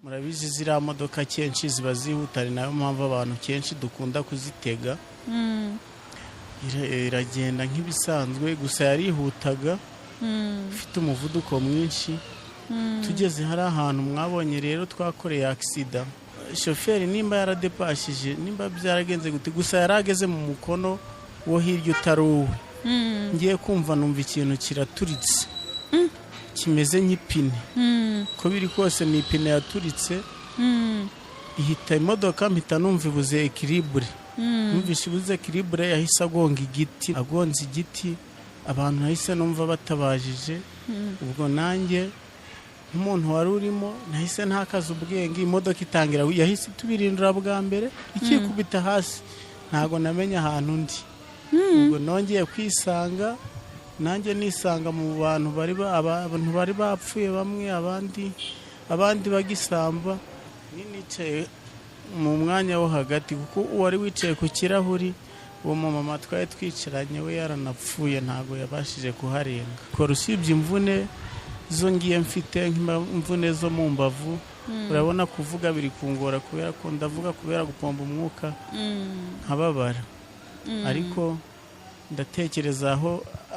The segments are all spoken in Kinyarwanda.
Murabizi, ziriya modoka kenshi ziba zihuta, ni nayo mpamvu abantu kenshi dukunda kuzitega. Iragenda nk'ibisanzwe, gusa yarihutaga, ifite umuvuduko mwinshi. Tugeze hari ahantu mwabonye rero twakoreye accident, shoferi nimba yaradepashije, nimba byaragenze gute, gusa yari ageze mu mukono wo hirya utari uwe. Ngiye kumva numva ikintu kiraturitse kimeze nk'ipine. Uko biri kose ni ipine yaturitse, ihita imodoka, mpita numva ibuze équilibre. Numvise ibuze équilibre, yahise agonga igiti. Agonze igiti, abantu nahise numva batabajije. Ubwo nanjye nk'umuntu wari urimo nahise ntakaza ubwenge, imodoka itangira, yahise itubirindura bwa mbere, ikikubita hasi, ntabwo namenye ahantu ndi. Ubwo nongeye kwisanga, nanjye nisanga mu bantu bari abantu bari bapfuye bamwe, abandi bagisamba. Nicaye mu mwanya wo hagati, kuko uwari wicaye ku kirahuri, uwo mumama twari twicaranye, we yaranapfuye, ntabwo yabashije kuharenga. Kora usibye imvune zo ngiye mfite, nk'imvune zo mu mbavu, urabona kuvuga biri kungora kubera ko ndavuga kubera gupomba umwuka nkababara. Ariko ndatekereza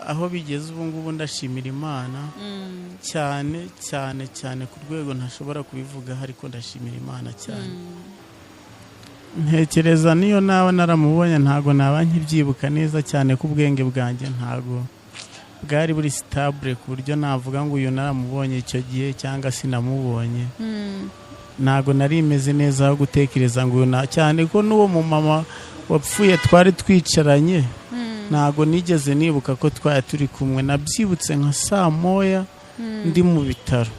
aho bigeze ubu ngubu, ndashimira Imana cyane cyane cyane, ku rwego ntashobora kubivuga, ariko ndashimira Imana cyane. Ntekereza niyo nawe naramubonye ntabwo naba nkibyibuka neza cyane, ko ubwenge bwanjye ntabwo bwari buri stable ku buryo navuga ngo uyu naramubonye icyo gihe cyangwa sinamubonye. Ntabwo nari meze neza aho gutekereza ngo uyu na, cyane ko n'uwo mumama wapfuye twari twicaranye, ntabwo nigeze nibuka ko twari turi kumwe. Nabyibutse nka saa 1 ndi mu bitaro.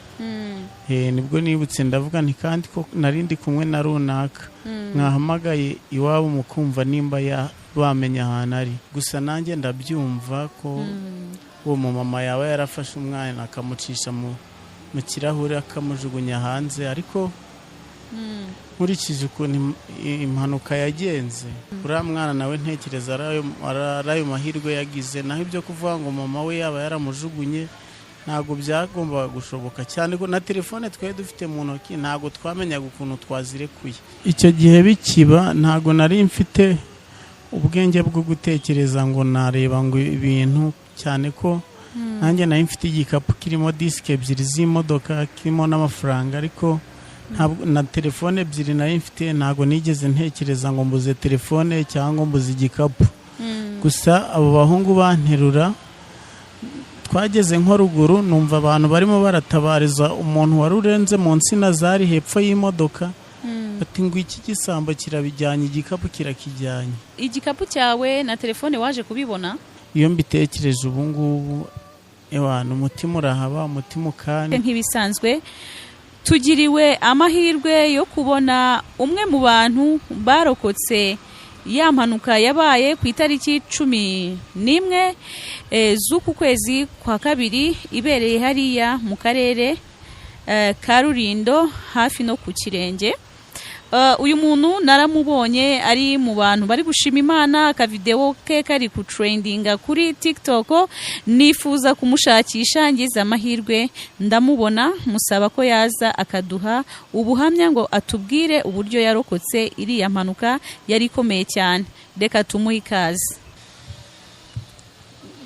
Nibwo nibutse, ndavuga nti kandi ko nari ndi kumwe na runaka, mwahamagaye iwabo mukumva nimba bamenya ahantu ari. Gusa nanjye ndabyumva ko uwo mumama yaba yarafashe umwana akamucisha mu kirahure, akamujugunya hanze, ariko nkurikije ukuntu impanuka yagenze, uriya mwana nawe ntekereza ari ayo mahirwe yagize. Naho ibyo kuvuga ngo mama we yaba yaramujugunye, ntabwo byagombaga gushoboka, cyane ko na telefone twari dufite mu ntoki ntabwo twamenyaga ukuntu twazirekuye. Icyo gihe bikiba ntabwo nari mfite ubwenge bwo gutekereza ngo nareba ngo ibintu, cyane ko nanjye nari mfite igikapu kirimo disques ebyiri z'imodoka, kirimo n'amafaranga, ariko ntabwo na telefone ebyiri nari mfite. Ntabwo nigeze ntekereza ngo mbuze telefone cyangwa mbuze igikapu. Gusa abo bahungu banterura, twageze nko ruguru, numva abantu barimo baratabariza umuntu wari urenze mu nsina zari hepfo y'imodoka, bati ngo iki gisambo kirabijyanye, igikapu kirakijyanye. Igikapu cyawe na telefone waje kubibona? Iyo mbitekereje ubu ngubu, ewana, umutima urahaba, umutima ukani. Nk'ibisanzwe, tugiriwe amahirwe yo kubona umwe mu bantu barokotse ya mpanuka yabaye ku itariki 11 z'uku kwezi kwa kabiri, ibereye hariya mu karere ka Rulindo, hafi no ku Kirenge. Uyu muntu naramubonye ari mu bantu bari gushima Imana, akavidewo ke kari ku trendinga kuri TikTok. Nifuza kumushakisha, ngize amahirwe ndamubona, musaba ko yaza akaduha ubuhamya ngo atubwire uburyo yarokotse iriya mpanuka yari ikomeye cyane. Reka tumuhe ikaze.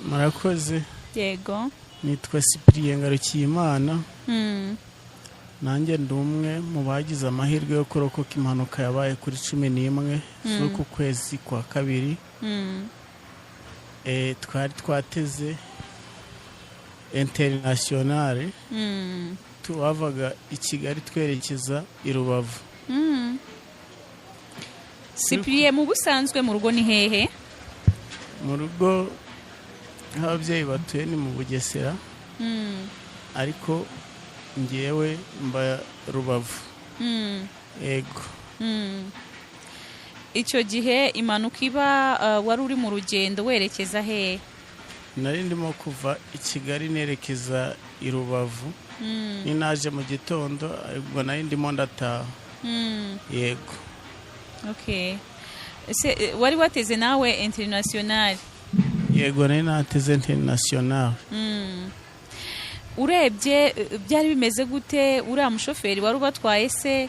Murakoze. Yego. Nitwa Cyprien Ngarukiyimana. Nanjye ndi umwe mu bagize amahirwe yo kurokoka impanuka yabaye kuri 11 z'uku kwezi kwa kabiri. Twari twateze Internationale, tuwavaga i Kigali twerekeza i Rubavu. Cyprien, mu busanzwe mu rugo ni hehe? Mu rugo aho ababyeyi batuye ni mu Bugesera, ariko ngewe mba Rubavu. Ego. Icyo gihe impanuka iba, wari uri mu rugendo werekeza hehe? Nari ndimo kuva i Kigali nerekeza i Rubavu. Ni naje mu gitondo, ubwo nari ndimo ndataha. Yego. Okay. Ese wari wateze nawe International? Yego, nari nateze International. Urebye byari bimeze gute? Uriya mushoferi wari ubatwaye se,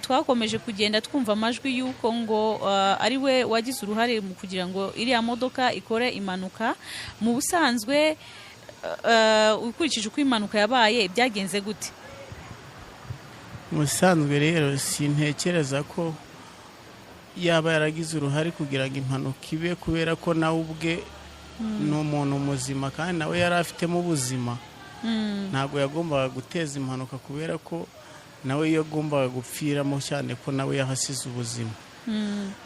twakomeje kugenda twumva amajwi y'uko ngo ari we wagize uruhare mu kugira ngo iriya modoka ikore impanuka. Mu busanzwe, ukurikije uko impanuka yabaye, byagenze gute? Mu busanzwe rero sintekereza ko yaba yaragize uruhare kugira ngo impanuka ibe, kubera ko nawe ubwe ni umuntu muzima kandi nawe yari afitemo ubuzima. Ntabwo yagombaga guteza impanuka, kubera ko nawe yagombaga gupfiramo, cyane ko nawe yahasize ubuzima.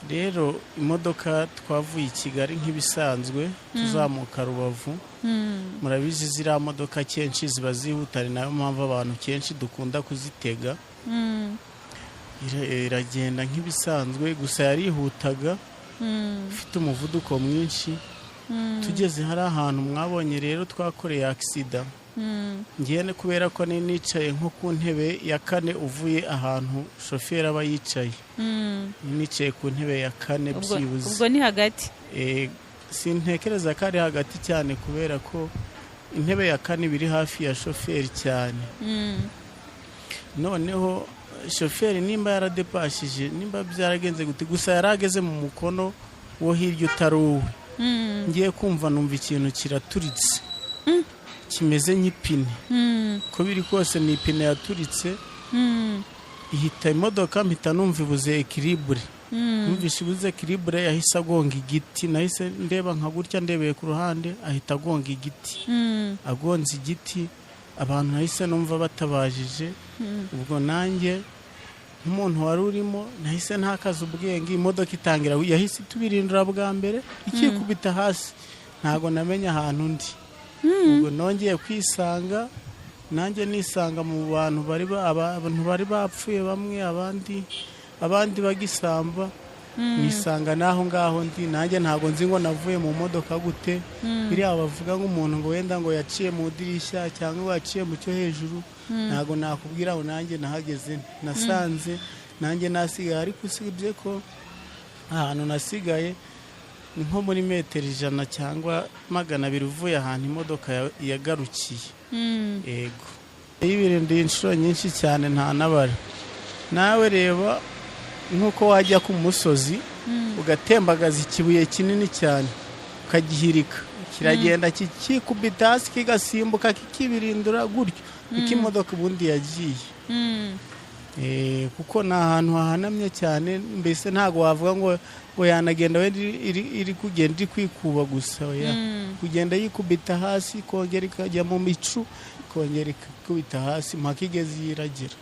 Rero imodoka twavuye i Kigali nk'ibisanzwe, tuzamuka Rubavu. Murabizi, ziriya modoka kenshi ziba zihuta, ni nayo mpamvu abantu kenshi dukunda kuzitega. Iragenda nk'ibisanzwe, gusa yarihutaga, ifite umuvuduko mwinshi. Tugeze hari ahantu mwabonye rero twakoreye accident. Ngiye kubera ko nari nicaye nko ku ntebe ya kane uvuye ahantu shoferi aba yicaye. Nicaye ku ntebe ya kane byibuze. Ubwo ni hagati? Sintekereza ko ari hagati cyane, kubera ko intebe ya kane iba iri hafi ya shoferi cyane. Noneho shoferi nimba yaradepashije, nimba byaragenze gute, gusa yari ageze mu mukono wo hirya utari uwe. Ngiye kumva numva ikintu kiraturitse kimeze nk'ipine. Uko biri kose ni ipine yaturitse, ihita imodoka, mpita numva ibuze équilibre. Numvise ibuze équilibre, yahise agonga igiti. Nahise ndeba nka gutya, ndebeye ku ruhande, ahita agonga igiti. Agonze igiti, abantu nahise numva batabajije. Ubwo nanjye nk'umuntu wari urimo nahise ntakaza ubwenge, imodoka itangira, yahise itubirindura bwa mbere, ikikubita hasi, ntabwo namenye ahantu ndi. Ubwo nongeye kwisanga, nanjye nisanga mu bantu bari abantu bari bapfuye bamwe, abandi bagisamba. Nisanga n'aho ngaho ndi, nanjye ntabwo nzi ngo navuye mu modoka gute. Biriya bavuga nk'umuntu ngo wenda ngo yaciye mu idirishya cyangwa ngo yaciye mu cyo hejuru, ntabwo nakubwira ngo nanjye nahageze. Nasanze nanjye nasigaye, ariko usibye ko ahantu nasigaye ni nko muri metero 100 cyangwa 200 uvuye ahantu imodoka yagarukiye. Yego, yibirindiye inshuro nyinshi cyane, nta nabara. Nawe reba nk'uko wajya ku musozi ugatembagaza ikibuye kinini cyane, ukagihirika, kiragenda kikikubita hasi, kigasimbuka, kikibirindura gutyo, niko imodoka ubundi yagiye. Kuko ni ahantu hahanamye cyane, mbese ntabwo wavuga ngo yanagenda wenda iri kugenda iri kwikuba gusa, oya. Kugenda yikubita hasi, ikongera ikajya mu micu, ikongera ikikubita hasi mpaka igeze iyo iragera.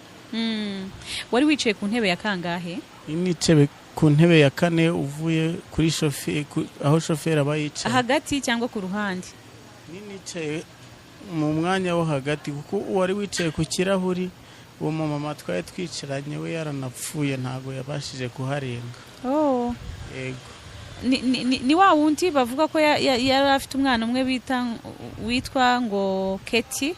Wari wicaye ku ntebe ya kangahe? Nicaye ku ntebe ya kane uvuye kuri shoferi, aho shoferi aba yicaye. Hagati cyangwa ku ruhande? Nicaye mu mwanya wo hagati, kuko uwari wicaye ku kirahuri, uwo mumama twari twicaranye, we yaranapfuye, ntabwo yabashije kuharenga. Oh. Yego. Ni wa wundi bavuga ko yari afite umwana umwe bita witwa ngo Keti?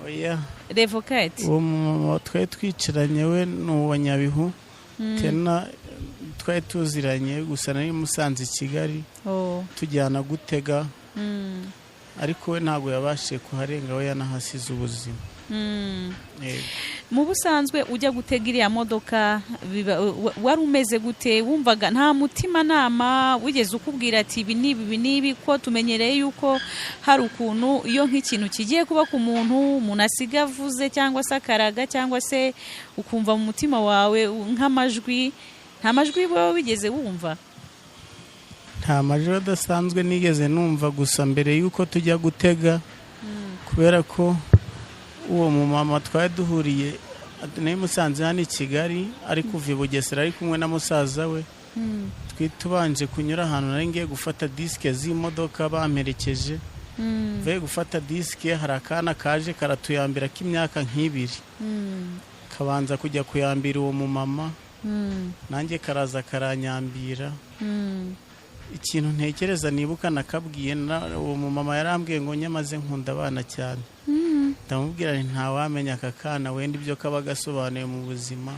Oya. Revocate? Uwo mumama twari twicaranye we ni uwa Nyabihu. Tena twari tuziranye gusa, nari musanze i Kigali, Oh. tujyana gutega, ariko we ntabwo yabashije kuharenga, we yanahasize ubuzima. Yego. Mu busanzwe ujya gutega iriya modoka, wari umeze gute? Wumvaga nta mutimanama wigeze ukubwira ati ibi n'ibi, ibi n'ibi? Ko tumenyereye yuko hari ukuntu iyo nk'ikintu kigiye kuba ku muntu, umuntu asiga avuze cyangwa se akaraga, cyangwa se ukumva mu mutima wawe nk'amajwi. Nta majwi wowe wigeze wumva? Nta majwi adasanzwe nigeze numva. Gusa mbere y'uko tujya gutega, kubera ko uwo mumama twari duhuriye nawe musanze hano i Kigali, ari kuva i Bugesera, ari kumwe na musaza we, tubanje kunyura ahantu nari ngiye gufata disque z'imodoka, bamperekeje. Mvuye gufata disque, hari akana kaje karatuyambira k'imyaka nk'ibiri, kabanza kujya kuyambira uwo mumama, nanjye karaza karanyambira. Ikintu ntekereza nibuka nakabwiye, uwo mumama yarambwiye ngo nyamaze nkunda abana cyane. Ndamubwira nti ntawamenya aka kana wenda ibyo kaba gasobanuye mu buzima.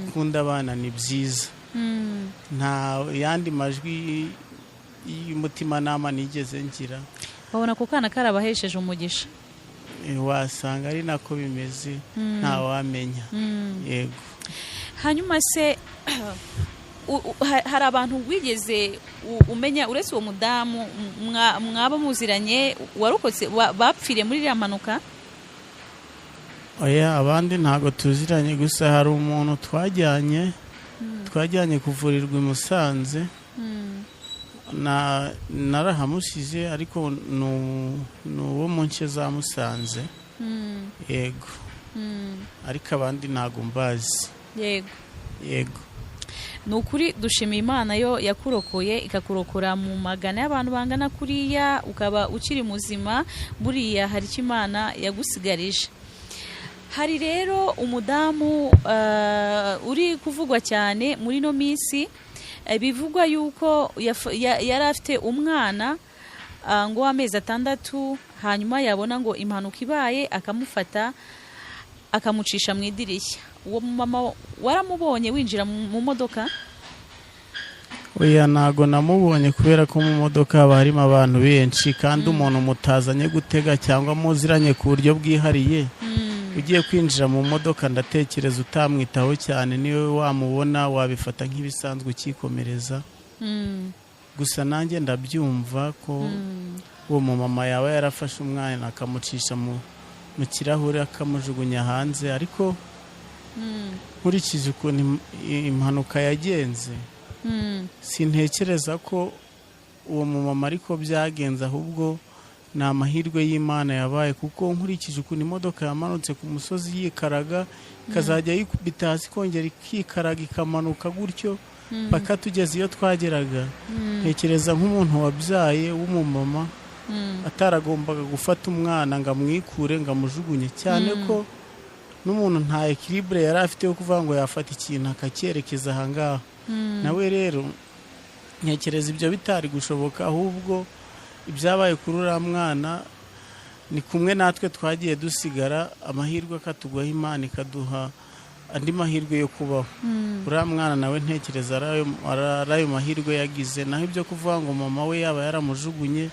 Gukunda abana ni byiza. Nta yandi majwi y'umutimanama nigeze ngira. Babona ako kana karabahesheje umugisha. Wasanga ari nako bimeze, ntawamenya. Yego. Hanyuma se hari abantu wigeze umenya uretse uwo mudamu mwaba muziranye warokotse bapfiriye muri iriya mpanuka? Oya, abandi ntabwo tuziranye, gusa hari umuntu twajyanye kuvurirwa i Musanze, narahamusize, ariko ni uwo mu nce za Musanze. Yego. Ariko abandi ntabwo mbazi. Yego. Yego. Ni ukuri dushimiye Imana yo yakurokoye, ikakurokora mu magana y'abantu bangana kuriya, ukaba ukiri muzima. Buriya hari icyo Imana yagusigarije. Hari rero umudamu uri kuvugwa cyane muri ino minsi, bivugwa yuko yari afite umwana ngo w'amezi 6, hanyuma yabona ngo impanuka ibaye akamufata akamucisha mu idirishya. Uwo mama waramubonye winjira mu modoka? Oya, ntago namubonye, kubera ko mu modoka haba harimo abantu benshi, kandi umuntu mutazanye gutega cyangwa muziranye ku buryo bwihariye, ugiye kwinjira mu modoka ndatekereza utamwitaho cyane, niwe wamubona wabifata nk'ibisanzwe ukikomereza. Gusa nanjye ndabyumva ko uwo mumama yaba yarafashe umwana akamucisha mu kirahure akamujugunya hanze, ariko nkurikije ukuntu impanuka yagenze, sintekereza ko uwo mumama ariko byagenze, ahubwo ni amahirwe y'Imana yabaye, kuko nkurikije ukuntu imodoka yamanutse ku musozi yikaraga, ikazajya yikubita hasi ikongera ikikaraga ikamanuka gutyo paka tugeze iyo twageraga, ntekereza nk'umuntu wabyaye w'umumama ataragombaga gufata umwana ngo amwikure ngo amujugunye, cyane ko n'umuntu nta equilibre yari afite yo kuvuga ngo yafata ikintu akacyerekeza aha ngaha. Nawe rero ntekereza ibyo bitari gushoboka, ahubwo ibyabaye kuri uriya mwana ni kumwe natwe twagiye dusigara, amahirwe akatugwaho, Imana ikaduha andi mahirwe yo kubaho. Uriya mwana nawe ntekereza ari ayo mahirwe yagize, naho ibyo kuvuga ngo mama we yaba yaramujugunye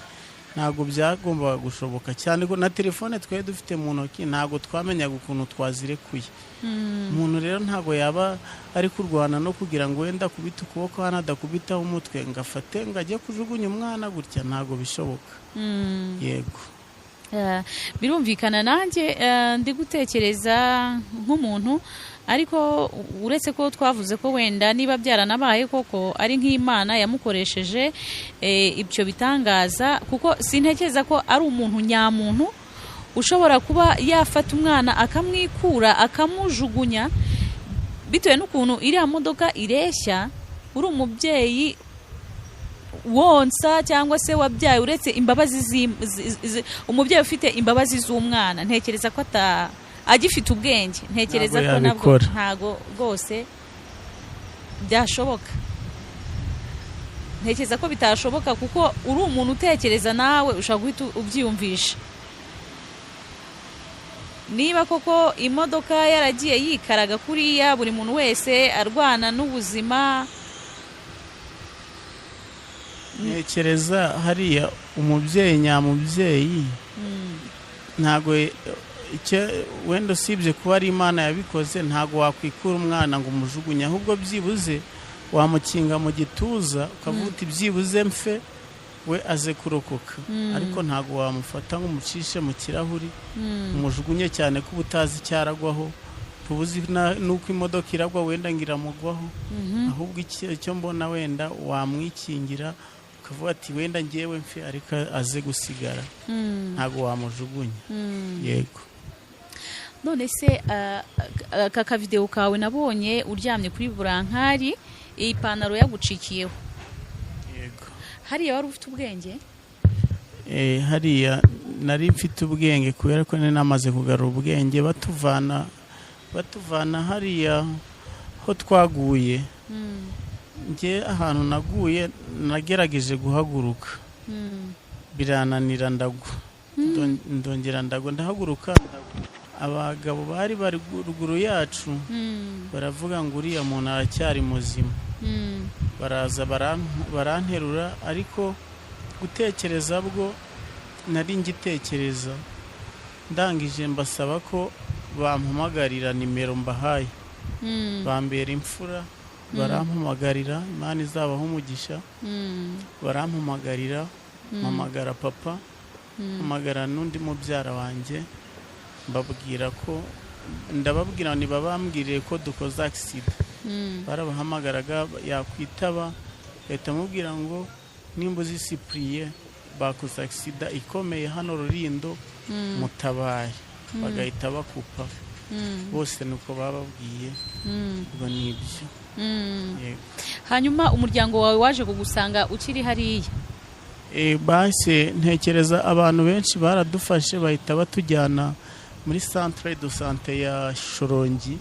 ntabwo byagombaga gushoboka, cyane ko na telefone twari dufite mu ntoki ntabwo twamenyaga ukuntu twazirekuye. Umuntu rero ntabwo yaba ari kurwana no kugira ngo wenda akubite ukuboko hano adakubitaho umutwe ngo afate ngo ajye kujugunya umwana gutya, ntabwo bishoboka. Yego. Birumvikana. Nanjye ndi gutekereza nk'umuntu, ariko uretse ko twavuze ko wenda niba byaranabaye koko ari nk'Imana yamukoresheje ibyo bitangaza, kuko sintekereza ko ari umuntu nyamuntu ushobora kuba yafata umwana akamwikura akamujugunya, bitewe n'ukuntu iriya modoka ireshya. Uri umubyeyi wonsa cyangwa se wabyaye, uretse imbabazi umubyeyi ufite imbabazi z'umwana, ntekereza ko agifite ubwenge, ntekereza ko nabwo ntago rwose byashoboka, ntekereza ko bitashoboka, kuko uri umuntu utekereza nawe ushobora guhita ubyiyumvisha. Niba koko imodoka yaragiye yikaraga kuriya, buri muntu wese arwana n'ubuzima. Ntekereza hariya umubyeyi nyamubyeyi ntago wenda usibye kuba ari Imana yabikoze, ntago wakwikura umwana ngo umujugunye, ahubwo byibuze wamukinga mu gituza ukavuga uti byibuze mfe we aze kurokoka, ariko ntago wamufata ngo umucishe mu kirahuri umujugunye, cyane ko ubutazi icyaragwaho, tubuzi nuko imodoka iragwa wenda ngiramugwaho. Ahubwo icyo mbona wenda wamwikingira ukavuga ati wenda ngewe mfe ariko aze gusigara, ntago wamujugunya. Yego. None se aka kavideo kawe nabonye uryamye kuri burankari, iyi pantaro yagucikiyeho. Yego. Hariya wari ufite ubwenge? Hariya nari mfite ubwenge, kubera ko nari namaze kugarura ubwenge. Batuvana hariya ho twaguye, njye ahantu naguye nagerageje guhaguruka birananira, ndagwa, ndongera ndagwa, ndahaguruka. Abagabo bari bari ruguru yacu baravuga ngo uriya muntu aracyari muzima, baraza baranterura, ariko gutekereza bwo nari ngitekereza, Ndangije mbasaba ko bampamagarira nimero mbahaye, bambera imfura, barampamagarira, Imana izabaho umugisha, barampamagarira, mpamagara papa, mpamagara n'undi mubyara wanjye, mbabwira ko, ndababwira ntibabambwiriye ko dukoze accident. Barabahamagaraga, yakwitaba bahita amubwira ngo nimba uzi Cyprien bakoze accident ikomeye hano Rulindo, mutabare. Bagahita bakupa bose, nuko bababwiye. Ubwo ni ibyo. Yego. Hanyuma umuryango wawe waje kugusanga ukiri hariya? Bahise, ntekereza abantu benshi baradufashe, bahita batujyana muri centre de santé ya Shyorongi.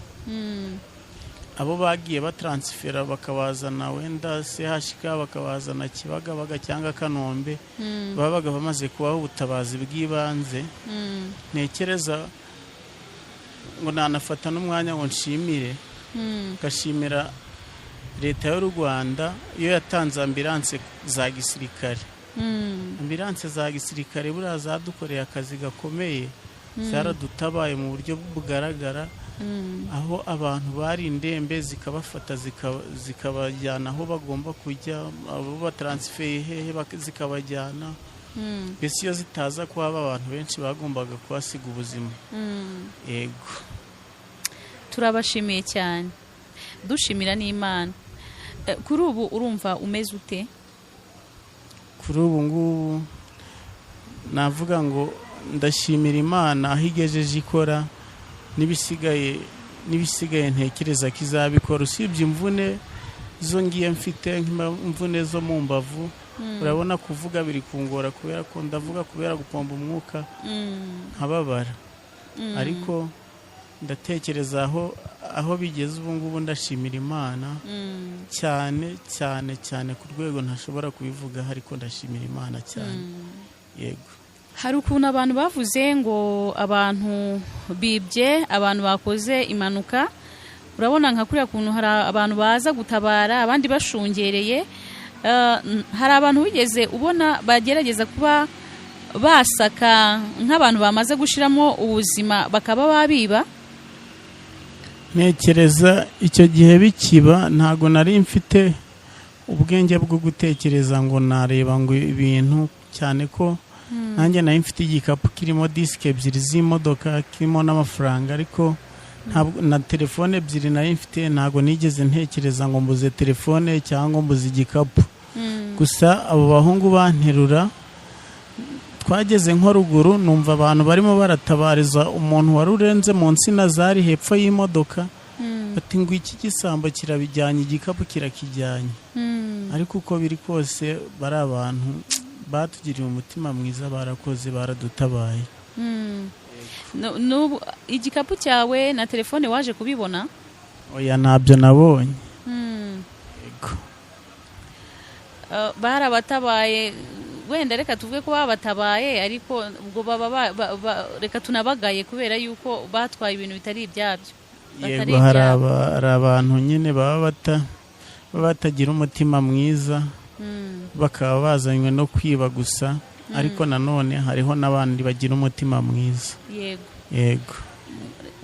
Abo bagiye batransfera bakabazana wenda CHK, bakabazana Kibagabaga cyangwa Kanombe, babaga bamaze kubaho ubutabazi bw'ibanze. Ntekereza ngo nanafata n'umwanya ngo nshimire, ngashimira leta y'u Rwanda iyo yatanze ambulance za gisirikare. Ambulance za gisirikare buriya zadukoreye akazi gakomeye, zaradutabaye mu buryo bugaragara, aho abantu bari indembe zikabafata zikabajyana aho bagomba kujya, abo batransfeye hehe zikabajyana. Mbese iyo zitaza kuhaba, abantu benshi bagombaga kuhasiga ubuzima. Yego. Turabashimiye cyane, dushimira n'Imana. Kuri ubu urumva umeze ute? Kuri ubu ngubu navuga ngo ndashimira Imana aho igejeje ikora, n'ibisigaye ntekereza ko izabikora, usibye imvune zo ngiye mfite, nk'imvune zo mu mbavu. Urabona kuvuga biri kungora kubera ko ndavuga kubera gupomba umwuka nkababara, ariko ndatekereza aho bigeze ubu ngubu ndashimira Imana cyane cyane cyane, ku rwego ntashobora kubivuga, ariko ndashimira Imana cyane. Yego. Hari ukuntu abantu bavuze ngo abantu bibye, abantu bakoze impanuka. Urabona nka kuriya kuntu hari abantu baza gutabara abandi bashungereye. Hari abantu wigeze ubona bagerageza kuba basaka nk'abantu bamaze gushiramo ubuzima bakaba babiba? Ntekereza icyo gihe bikiba ntago nari mfite ubwenge bwo gutekereza ngo nareba ngo ibintu, cyane ko nanjye nari mfite igikapu kirimo disike ebyiri z'imodoka, kirimo n'amafaranga, ariko ntabwo na telefone ebyiri nari mfite. Ntabwo nigeze ntekereza ngo mbuze telefone cyangwa mbuze igikapu. Gusa abo bahungu banterura, twageze nko ruguru, numva abantu barimo baratabariza umuntu wari urenze mu nsina zari hepfo y'imodoka, bati ngo iki gisambo kirabijyanye, igikapu kirakijyanye. Ariko uko biri kose bari abantu batugiriye umutima mwiza, barakoze, baradutabaye. N'ubu igikapu cyawe na telefone waje kubibona? Oya, ntabyo nabonye. Yego. Barabatabaye, wenda reka tuvuge ko babatabaye, ariko ubwo baba reka tunabagaye kubera yuko batwaye ibintu bitari ibyabyo, batari Yego, hari ibyabo. Hari abantu nyine baba batagira umutima mwiza, bakaba bazanywe no kwiba gusa, ariko nanone hariho n'abandi bagira umutima mwiza. Yego. Yego.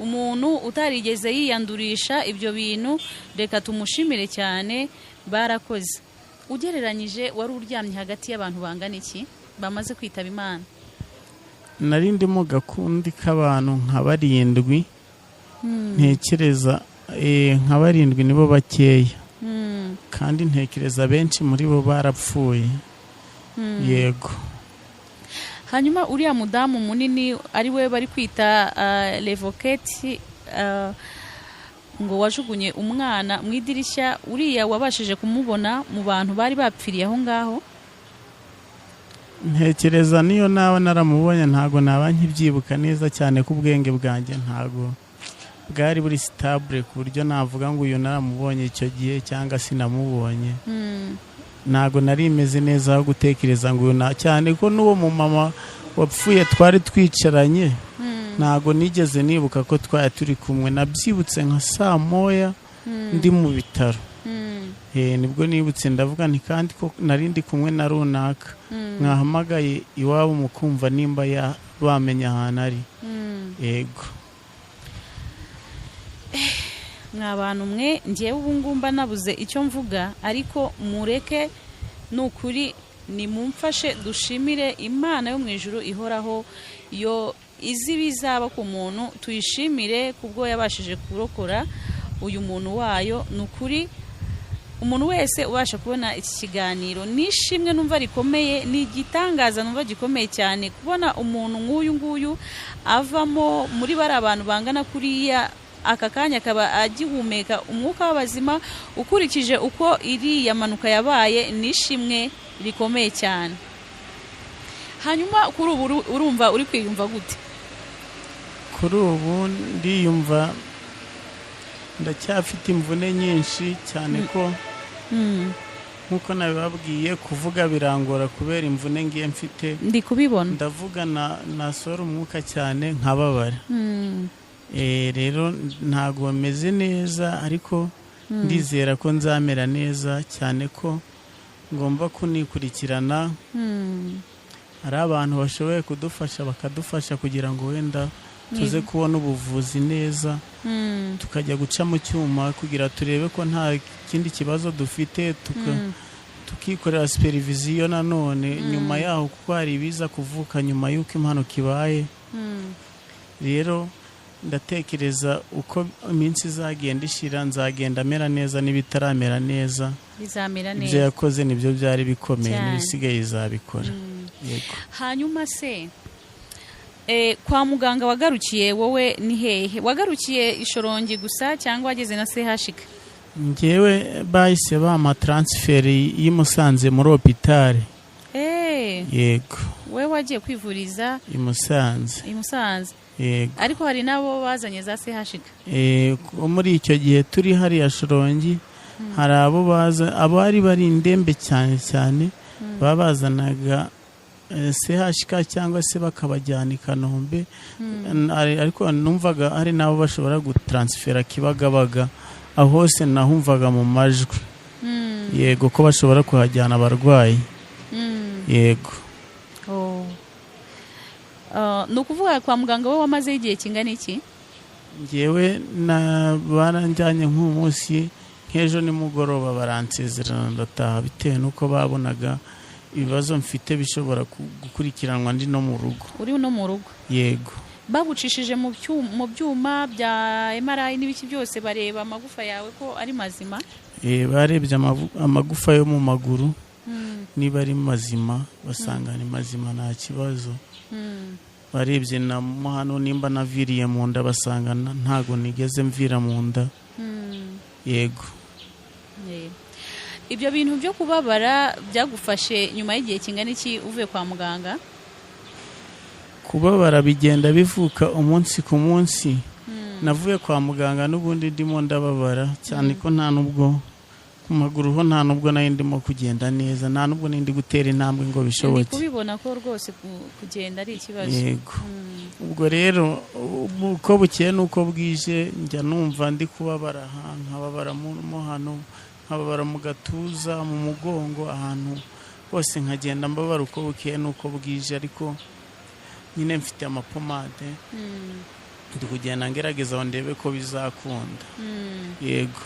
Umuntu utarigeze yiyandurisha ibyo bintu, reka tumushimire cyane, barakoze. Ugereranyije wari uryamye hagati y'abantu bangana iki bamaze kwitaba Imana? Nari ndi mu gakundi k'abantu nka barindwi, ntekereza nka barindwi nibo bakeya, kandi ntekereza benshi muri bo barapfuye. Yego. Hanyuma uriya mudamu munini ari we bari kwita Levoketi, ngo wajugunye umwana mu idirishya, uriya wabashije kumubona mu bantu bari bapfiriye aho ngaho? Ntekereza niyo naba naramubonye ntago naba nkibyibuka neza cyane, ko ubwenge bwanjye ntago bwari buri stable ku buryo navuga ngo uyu naramubonye icyo gihe cyangwa sinamubonye. Ntago nari meze neza aho gutekereza ngo uyu cyane ko n'uwo mumama wapfuye twari twicaranye, ntago nigeze nibuka ko twari turi kumwe. Nabyibutse nka saa moya ndi mu bitaro. Nibwo nibutse, ndavuga nti kandi ko nari ndi kumwe na runaka, mwahamagaye iwabo mukumva nimba ya bamenya ahantu ari. Yego. Mwa bantu mwe, ngewe ubu ngumba nabuze icyo mvuga, ariko mureke ni ukuri nimumfashe dushimire Imana yo mu ijuru ihoraho, yo izi bizaba ku muntu, tuyishimire kubwo yabashije kurokora uyu muntu wayo. Ni ukuri umuntu wese ubasha kubona iki kiganiro nishimwe numva rikomeye, ni igitangaza numva gikomeye cyane kubona umuntu nk'uyu nguyu avamo muri bari abantu bangana kuriya, aka kanya akaba agihumeka umwuka w'abazima ukurikije uko iriya mpanuka yabaye, nishimwe rikomeye cyane. Hanyuma kuri ubu urumva uri kwiyumva gute? Kuri ubu ndiyumva ndacyafite imvune nyinshi cyane ko nk'uko nabibabwiye kuvuga birangora kubera imvune ngiye mfite. Ndi kubibona. Ndavuga nasohora umwuka cyane nkababara. Rero ntago meze neza, ariko ndizera ko nzamera neza cyane ko ngomba kunikurikirana. Hari abantu bashoboye kudufasha bakadufasha kugira ngo wenda tuze kubona ubuvuzi neza, tukajya guca mu cyuma kugira turebe ko nta kindi kibazo dufite, tukikorera supervision nanone nyuma yaho, kuko hari ibiza kuvuka nyuma y'uko impanuka ibaye. Rero ndatekereza uko iminsi izagenda ishira nzagenda mera neza, n'ibitaramera neza bizamera neza. Ibyo yakoze nibyo byari bikomeye, n'ibisigaye izabikora. Yego. Hanyuma se kwa muganga wagarukiye wowe ni hehe? Wagarukiye Ishorongi gusa cyangwa wageze na CHK? Ngewe bahise bampa transfer y'i Musanze muri hôpital. Yego. Wewe wagiye kwivuriza i Musanze. I Musanze. Yego. Ariko hari nabo bazanye za CHK. Muri icyo gihe turi hariya Shorongi, hari abo baza abari bari indembe cyane cyane babazanaga CHK cyangwa se bakabajyana i Kanombe, ariko numvaga ari nabo bashobora gutransfera Kibagabaga, aho hose nahumvaga mu majwi. Yego, ko bashobora kuhajyana abarwayi. Yego. Ni ukuvuga kwa muganga we wamazeho igihe kingana iki? Ngewe baranjyanye nk'umunsi nk'ejo nimugoroba baransezerana ndataha, bitewe n'uko babonaga ibibazo mfite bishobora gukurikiranwa ndi no mu rugo. Uri no mu rugo? Yego. Bagucishije mu byuma bya MRI n'ibiki byose, bareba amagufa yawe ko ari mazima? Barebye amagufa yo mu maguru niba ari mazima, basanga ni mazima nta kibazo. Barebye na hano nimba naviriye mu nda, basanga ntago nigeze mvira mu nda. Yego. Ibyo bintu byo kubabara byagufashe nyuma y'igihe kingana iki uvuye kwa muganga? Kubabara bigenda bivuka umunsi ku munsi. Navuye kwa muganga n'ubundi ndimo ndababara cyane ko nta nubwo ku maguru ho nta nubwo nari ndimo kugenda neza, nta nubwo nindi gutera intambwe ngo bishoboke. Ndi kubibona ko rwose kugenda ari ikibazo. Yego. Ubwo rero uko bukeye nuko bwije njya numva ndi kubabara ahantu, nkababara mo hano, nkababara mu gatuza, mu mugongo, ahantu hose nkagenda mbabara uko bukeye nuko bwije, ariko nyine mfite amapomade ndi kugenda ngerageza ngo ndebe ko bizakunda. Yego.